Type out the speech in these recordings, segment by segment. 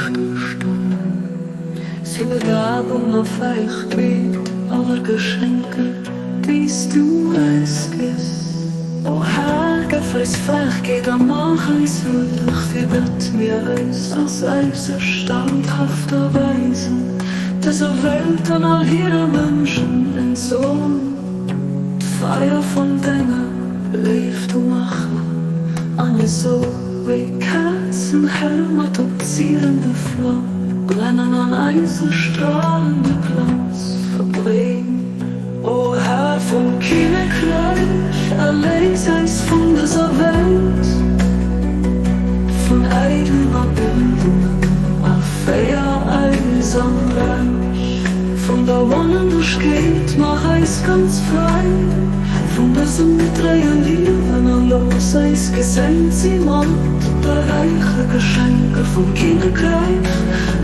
Stëllstand. Si Begabung a Feichtkeet aller Geschenke, déi s du eis gëss. O Här, gëff eis Feichtkeet a maach eis würdeg, fir datt mir eis als eise standhaft erweisen, dëser Welt an all hire Mënschen entsoen. D'Feier vun denger Léift umaachen an esou wéi Käerzen hell mat op zielende Flam brennen an eise stralende Glanz verbreeden. O Här vum Kinnekräich, erléis eis vun dëser Welt, vun eidlen Abildungen a féier eis an d'Räich vun der Onendlechkeet, maach eis ganz fräi vun dësem gedréie Liewen a looss eis geséint si mat de räiche Geschenke vum Kinnekräich.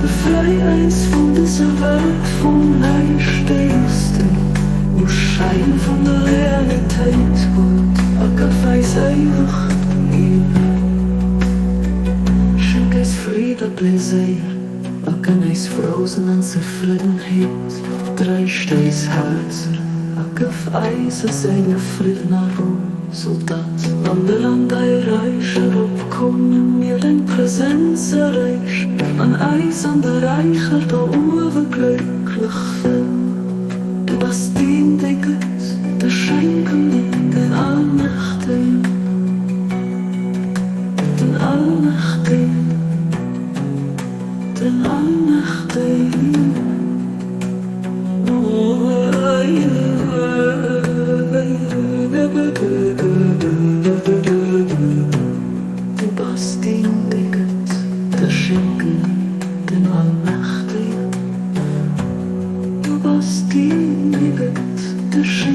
Befrei eis vun dëser Welt vum Näischt, déi s de um Schäin vun der Realitéit huet, a gëff eis éiwegt Liewen. Schenk eis Freed a Pleséier a gënn eis Frousinn an Zefriddenheet. Tréischt eis Häerzer a gëff eiser Séil Fridden a Rou, sou datt, wann mir an däi Räich eropkommen, mir deng Presenz erreechen an eis an de Räicher do uewe glécklech fillen. Du bass deen, dee gëtt, de Schenkenden, den Allmächtegen, den Allmächtegen, den Allmächtegen. Du bass deen, dee gëtt, de Schenkenden, den Allmächtegen. Du bass deen, dee gëtt, de Schenkenden.